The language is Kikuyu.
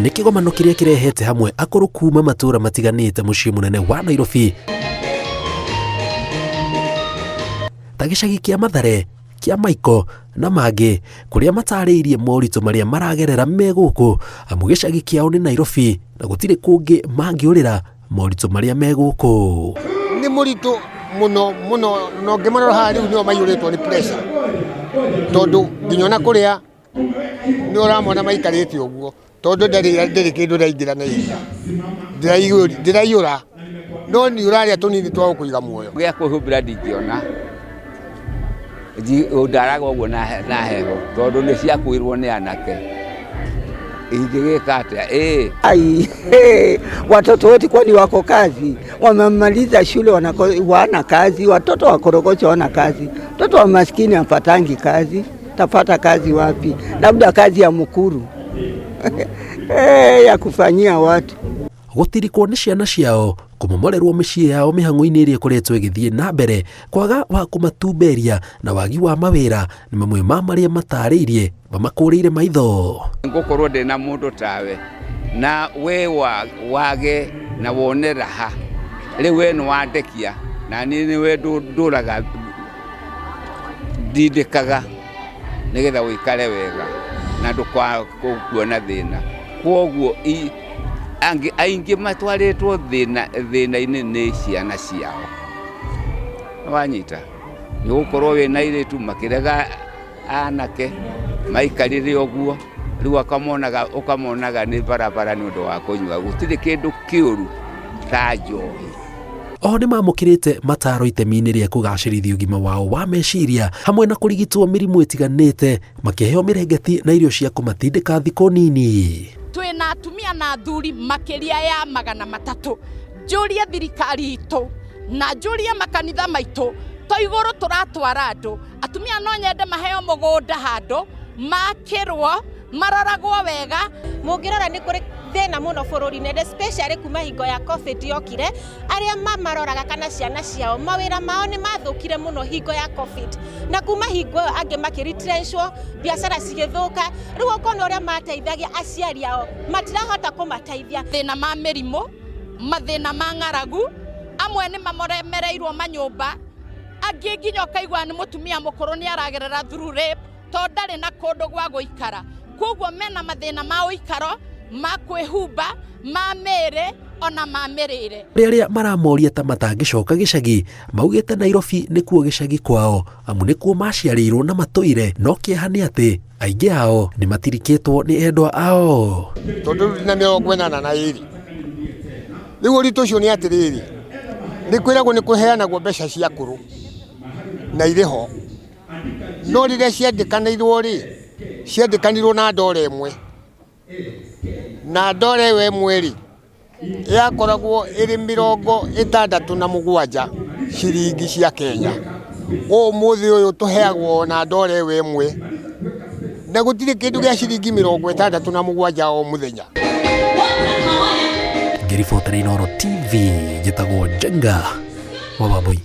Nĩ kĩgomano kĩrĩa kĩrehete hamwe akũrũ kuma matũũra matiganĩte mũciĩ mũnene wa Nairobi ta gĩcagi kĩa Mathare, kĩa Maiko na mangĩ kũrĩa matarĩirie moritũ marĩa maragerera me gũkũ amu gĩcagi kĩao nĩ Nairobi na gũtirĩ kũngĩ mangĩũrĩra moritũ marĩa me gũkũ. Nĩ mũritũ mũno mũno na ũngĩmarora haha rĩu nĩo maiyũrĩtwo nĩ pressure tondũ nginya ona kũrĩa nĩ ũramona maikarĩte ũguo tondũ ndarĩ ndĩrĩ kĩndũ ĩraingĩra na ihenya ndĩraiyũra no nĩ ũrarĩa tũnini twa gũkũiga muoyo. Gĩa kwĩhumbĩra ndingĩona ndaraga ũguo na heho tondũ nĩ ciakuirwo nĩ anake ingĩgĩka atĩa ĩĩ. Ai, hey, watoto wetu kwani wako kazi? Wamemaliza shule wanako, wana kazi, watoto wa korokocho wana kazi, mtoto wa maskini hapatangi kazi, tapata kazi wapi? Labda kazi ya mukuru hey, ya kufanyia watu. Gũtirikwo nĩ ciana ciao, kũmomorerwo mĩciĩ yao mĩhang'o-inĩ ĩrĩa ĩkoretwo ĩgĩthiĩ na mbere, kwaga wa kũmatumberia na wagi wa mawĩra nĩ mamwe ma marĩa matarĩirie mamakũrĩire maitho. Ngũkorwo ndĩ na mũndũ tawe na we wage na wone raha rĩu we nĩ wandekia na niĩ nĩwe ndũraga ndindĩkaga nĩgetha ũikare wega na ndũkakuona thĩna. Kwoguo angĩ aingĩ matwarĩtwo thĩna thĩna-inĩ nĩ ciana ciao. Nĩwanyita? Nĩ gũkorwo wĩna airĩtu makĩrega anake maikarire ũguo rĩu akamonaga ũkamonaga nĩ barabara nĩ ũndũ wa kũnyua. Gũtirĩ kĩndũ kĩũru ta njohi. Oho nĩmamũkĩrĩte mataro itemi-inĩ rĩa kũgacĩrithia ũgima wao wa meciria hamwe na kũrigitwo mĩrimũ ĩtiganĩte makĩheo mĩrengeti na irio cia kũmatindĩka thikũ nini. Twĩna atumia na athuri makĩria ya 300. Njũrie thirikari itũ na njũrie makanitha maitũ, to igũrũ tũratwara andũ. Atumia no nyende maheo mũgũnda handũ, makĩrwo, maroragwo wega. Mũngĩrora nĩ kũrĩ thĩna mũno bũrũri-inĩ, and especially kuma hingo ya COVID yokire, arĩa mamaroraga kana ciana ciao, mawĩra mao nĩ mathũkire mũno hingo ya COVID. Na kuma hingo ĩyo angĩ makĩretrenchwo, biacara cigĩthũka, rĩu ũkona ũrĩa mateithagia aciari ao, matirahota kũmateithia. Mathĩna ma mĩrimũ, mathĩna ma ng'aragu, amwe nĩ mamoremereirwo manyũmba, angĩ nginya ũkaigua nĩ mũtumia mũkũrũ nĩ aragerera through rape, tondũ ndarĩ na kũndũ gwa gũikara. Koguo mena mathĩna ma ũikaro, ma kwĩhumba, ma mĩĩrĩ, ona ma mĩrĩre. Kũrĩ arĩa maramoria ta matangĩcoka gĩcagi, maugĩte Nairobi nĩkuo gĩcagi kwao amu nĩkuo maciarĩirwo na matũire, no kĩeha nĩ atĩ aingĩ ao nĩ matirikĩtwo nĩ endwa ao. Tondũ rĩu ndĩna 82. Rĩu ũritũ ũcio nĩ atĩrĩrĩ, nĩ kwĩragwo nĩ kũheanagwo mbeca cia akũrũ na irĩ ho, no rĩrĩa ciandĩkanĩirwo rĩ, ciandĩkanirwo na ndora ĩmwe, na ndora ĩyo ĩmwe rĩ, yakoragwo ĩrĩ 67 ciringi cia Kenya. Ũmũthĩ ũyũ tũheagwo na ndora ĩyo ĩmwe, na gũtirĩ kĩndũ gĩa ciringi 67 o mũthenya. Ngĩribotera Inooro TV, njĩtagwo Njenga wa Wambui.